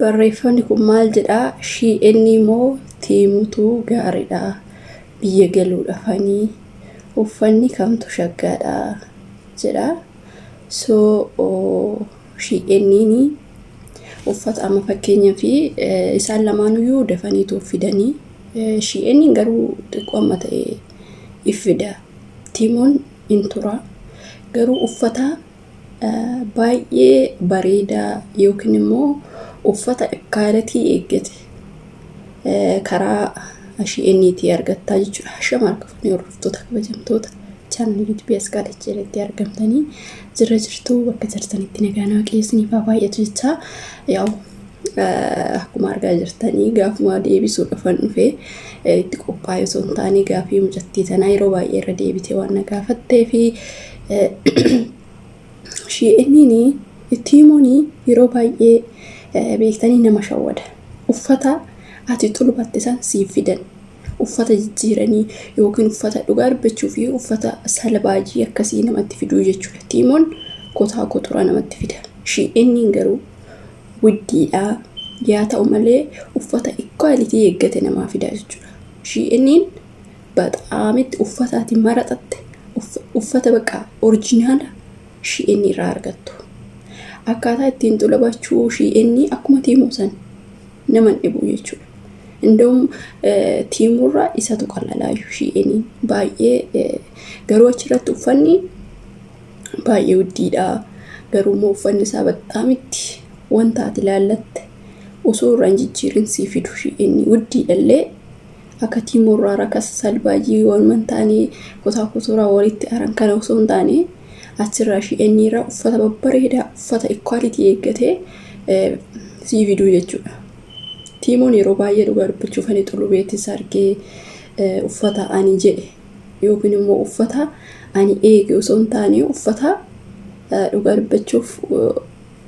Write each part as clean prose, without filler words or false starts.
Barreeffamni kun maal jedhaa? Shein moo Temutu gaariidha? Biyya galuu dhafanii uffanni kamtu shaggaadha jedha. So Sheiniin uffata amma fakkeenyaa fi isaan lamaanuyyuu dafaniitu fidanii, Sheiniin garuu xiqqoo amma ta'e iffida. Temuun hin tura. Garuu uffata baay'ee bareedaa yookiin immoo uffata quality eeggate karaa Sheiniitii argattaa jechuudha. Shama harka fuunee, hordoftoota kabajamtoota chaanalii YouTubeii Asqaadach jalatti argamtanii jira jirtu, bakka jirtanitti nagaan Waaqayyo isiniif haa baay'atu jechaa, yaa'u akkuma argaa jirtanii gaafuma deebisuu dhufan dhufee itti qophaa'e osoo hin taane, gaafii mucattii tanaa yeroo baay'ee irra deebitee waan na gaafattee fi Sheiniin, Temuun yeroo baay'ee beektanii nama shawwada. Uffata ati xulubatte san siif fidan. Uffata jijjiiranii yookiin uffata dhugaa dubbachuu fi uffata salbaajii akkasii namatti fiduu jechuudha. Temuun kotaa koturaa namatti fida. Sheiniin garuu widdiidha. Yaa ta'u malee uffata quality eeggate namaa fida jechuudha. Sheiniin baxaamitti uffata ati maraxatte, uffata bakka original Shein irraa argattu. Akkaataa ittiin xulabachuu Shein akkuma Temu san nama hin dhibu jechuudha. Indoo Temurraa isatu qallalaayu Sheiniin baay'ee, garuu achirratti uffanni baay'ee widdiidha. Garuu immoo uffanni isaa baxaamitti wanta ati ilaallatte osoo irraa hin jijjiirin sii fidu. Shein widdiidhallee akka Temurraa rakasa salbaajii walumaa hin taane, kutaa kuturaa walitti aran kana osoo hin taane, achirraa Shein irraa uffata babbareedaa, uffata quality eeggatee sii fiduu jechuudha. Temuun yeroo baay'ee dhugaa dubbachuuf ani xulubeettis argee uffata ani jedhe yookiin immoo uffata ani eege osoo hin taane, uffata dhugaa dubbachuuf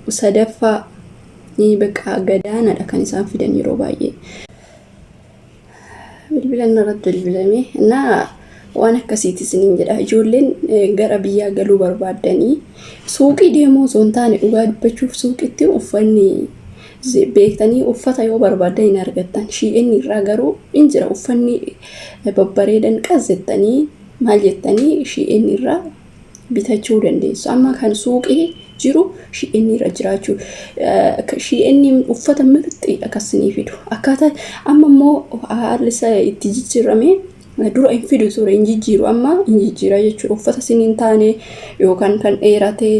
sadaffaa ni bakka gadaanaadha kan isaan fidan yeroo baay'ee. Bilbila irratti bilbilame naa waan akkasiiti isiniin jedha. Ijoolleen gara biyyaa galuu barbaaddanii suuqii deemuu osoo hin taane, dhugaa dubbachuuf suuqitti uffanni beektanii uffata yoo barbaaddan hin argattan. Shein irraa garuu hin jira uffanni babbareedan, qazzettanii maal jettanii Shein irraa bitachuu dandeessu. Amma kan suuqii jiru Shein irra jiraachuu, Shein uffata mirxiidha kan isinii fidu. Akkaataa amma immoo haalli isaa itti jijjiirame, dura hin fidu ture, hin jijjiiru, amma hin jijjiira jechuudha. Uffata isin hin taane yookaan kan dheerate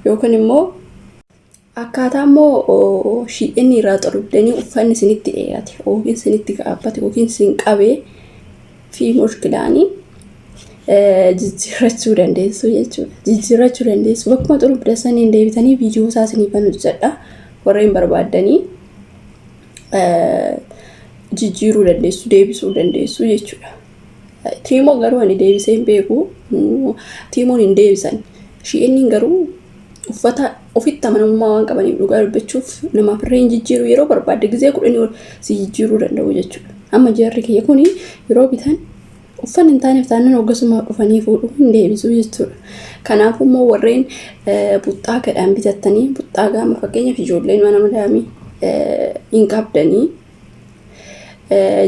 yookaan immoo akkaataa immoo Shein irraa xurubdanii uffanni isinitti dheerate yookiin isinitti gaabbate yookiin isin qabee fi mushkilaanii jijjiirrachuu dandeessu jechuudha. Jijjiirrachuu dandeessu. Bakkuma xurubda saniin deebitanii viidiyoo isaa isiniifan hojjedha. Warreen barbaaddanii jijjiiruu dandeessu, deebisuu dandeessu jechuudha. Temu garuu ani deebisee hin beeku. Temuun hin deebisan. Sheiniin garuu uffata ofitti amanamummaa waan qabaniif, dhugaa dubbachuuf namaaf irra hin jijjiiru, yeroo barbaadde gizee 10 ol si jijjiiruu danda'u jechuudha. Amma jarri kiyya kuni yeroo bitan uffanni hin taaneef taanaan hoggasuma dhufanii fuudhuu, hin deebisu jechuudha. Kanaafuu immoo warreen buxxaa gadhaan bitattanii, buxxaa gaama fakkeenyaaf ijoolleen mana madaamii hin qabdanii,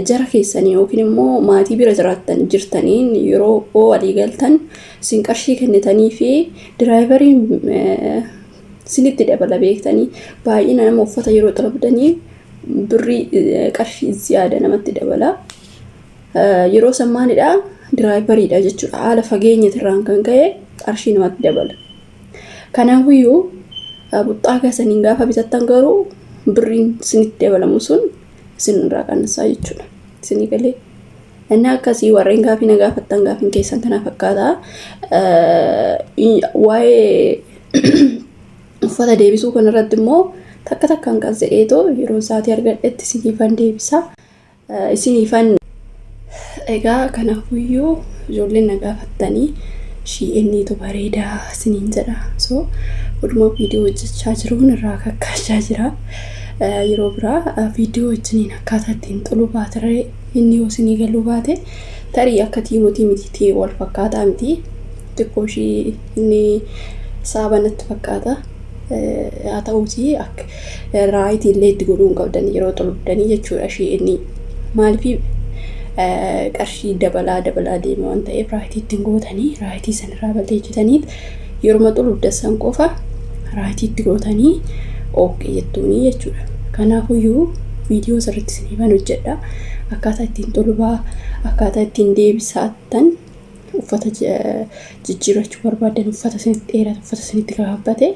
jara keessanii yookiin immoo maatii bira jiraattan jirtaniin yeroo walii galtan isin qarshii kennitanii fi driveriin isinitti dabala. Beektanii baay'ina nama uffata yeroo xalabdanii birrii qarshii ziyaada namatti dabala. Yeroo san maalidha, driveriidha jechuudha. Haala fageenyatirraan kan ka'e qarshii namatti dabala. Kanaafiyyuu buxxaa keessaniin gaafa bitattan garuu birriin isinitti dabalamu sun isin irraa qannasaa jechuudha. Isinii galee. Inni akkasii warreen gaafii na gaafattan, gaafiin keessan kana fakkaata. Waa'ee uffata deebisuu kanarratti immoo takka takkaan kan jedheetoo yeroo isaatii argadhetti isiniifan deebisa. Isiniifan egaa kanaafuyyuu ijoolleen na gaafattanii Sheiniitu bareedaa isiniin jedha. So oduma viidiyoo hojjechaa jiruun irraa kakkaachaa jira. Yeroo biraa viidiyoo wajjiniin akkaataa ittiin xulu baatiree inni yoo isinii galuu baate, tarii akka Temutii miti, wal fakkaataa miti. Xiqqoo ishii inni saaba natti fakkaata. Haa ta'uutii akka right illee itti godhuu hin qabdan yeroo xulubdanii jechuudha Shein. Maaliif qarshii dabalaa dabalaa deema waan ta'eef right ittiin gootanii right sanirraa balleessitanii yeroo xulubdan san qofa right itti gootanii okay jettuuni jechuudha. Kanaafuyyuu viidiyoo sirriitti isiniifan hojjedha. Akkaataa ittiin xulubaa, akkaataa ittiin deebisaattan, uffata jijjiirrachuu barbaadan, uffata isinitti dheerate, uffata isinitti gabaabbate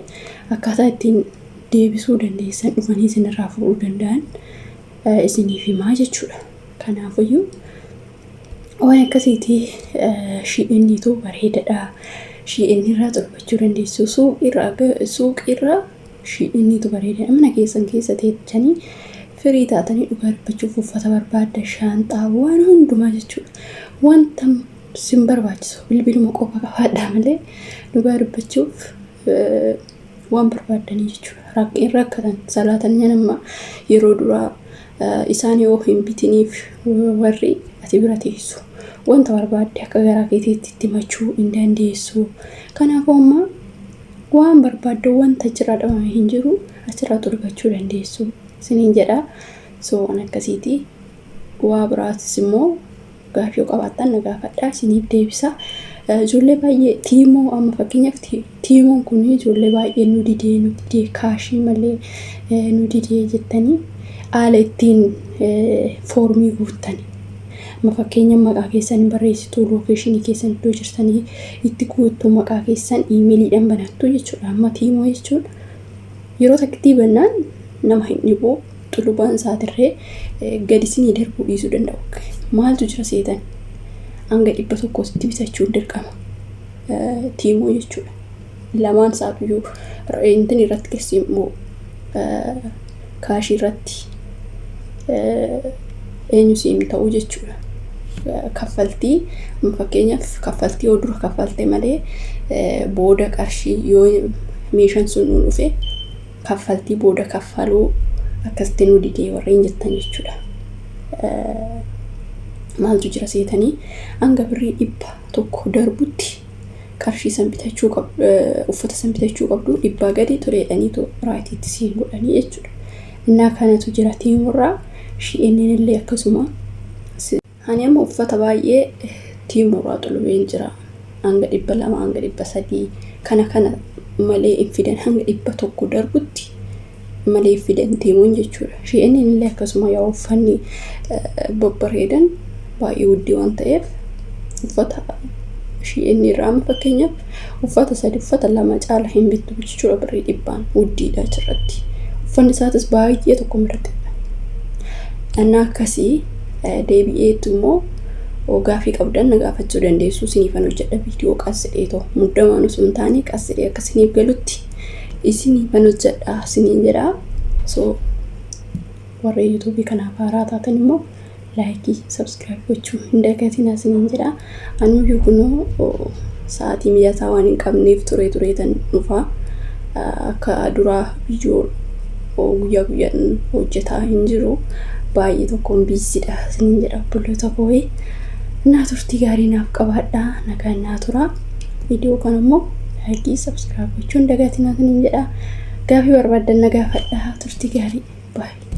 akkaataa ittiin deebisuu dandeessan, dhufanii isinirraa fuudhuu danda'an isiniif himaa jechuudha. Kanaafuyyuu waan akkasiitii Sheiniitu bareedadha. Shein irraa xulubachuu dandeessu. Suuqirraa Sheiniitu bareedadha. Mana keessan keessa teechanii firii taatanii dhugaa dubbachuuf uffata barbaadda, shaanxaa, waan hundumaa jechuudha. Wanta sin barbaachisu bilbiluma qofa qabaadhaa malee dhugaa dubbachuuf waan barbaaddanii jechuudha. Hin rakkatan salaatan nama yeroo duraa isaan yoo hin bitiniif warri ati bira teessu wanta barbaadde akka garaa keetiitti itti machuu hin dandeessu. Kanaafuu amma waan barbaadde wanta achirraa dhabame hin jiru, achirraa xulubachuu dandeessu isiniin jedha. So waan akkasiiti. Waa biraatis immoo gaaffii yoo qabaattan na gaafadhaa, isiniif deebisa. Ijoollee baay'ee Temu, amma fakkeenyaaf Temuun kun ijoollee baay'ee nu didee, nu didee, cash malee nu didee jettanii haala ittiin foormii guuttani. Amma fakkeenya maqaa keessan barreessitu, location keessan, iddoo jirtanii itti guuttu, maqaa keessan iimeeliidhaan banattu jechuudha. Amma Temu jechuun yeroo takkitti bannaan nama hin dhibu, xulubaan isaatirree gadi isinii darbuu dhiisuu danda'u. Maaltu jira seetan? Hanga 100tti bitachuun dirqama. Temu jechuudha. Lamaan isaatuyyuu intin irratti keessi immoo cash irratti eenyu siin ta'uu jechuudha. Kaffaltii, fakkeenyaaf kaffaltii yoo dura kaffalte malee booda qarshii yoo meeshaan sun nu dhufe kaffaltii booda kaffaluu akkasitti nu didee warreen jettan jechuudha. Maaltu jira seetanii? Hanga birrii 100 darbutti qarshii san bitachuu qabdu, uffata san bitachuu qabdu, 100 gadi toleedhaniitu rightiitti siin godhanii jechuudha. Innaa kanatu jira Temurraa. Sheiniin illee akkasuma. Ani amma uffata baay'ee Temurraa xulubeen jira. Hanga 200, hanga 300 kana kana malee hin fidan, hanga 100 darbutti malee hin fidan Temuun jechuudha. Sheiniin illee akkasuma, yaa uffanni babbareedan baay'ee wuddii waan ta'eef uffata Shein irraa amma fakkeenyaaf uffata sadi, uffata lama caala hin bittu jechuudha birrii 100n, wuddiidha achirratti. Uffanni isaatis baay'ee tokko biratti. Innaa akkasii deebi'eetu immoo gaafii qabdan na gaafachuu dandeessu, isiniifan hojjedha viidiyoo qassidhee ta'u muddamaan osoo hin taane qassidhee akka isiniif galutti isiniifan hojjedha isiniin jedha. So warra YouTubeii kanaaf haaraa taatan immoo like, subscribe gochuu hin dagatinaa isiniin jedha. Anuyyuu kunoo sa'aatii mijataa waan hin qabneef turee tureetan dhufaa. Akka duraa viidiyoo guyyaa guyyaan hojjetaa hin jiru. Baay'ee tokkoon busydha isiniin jedha, obboloota koo. Naa turtii gaarii naaf qabaadhaa, nagaan naa tura. Viidiyoo kana immoo like, subscribe gochuu hin dagatinaa isiniin jedha. Gaafii barbaaddan na gaafadhaa, turtii gaarii. Baay'ee.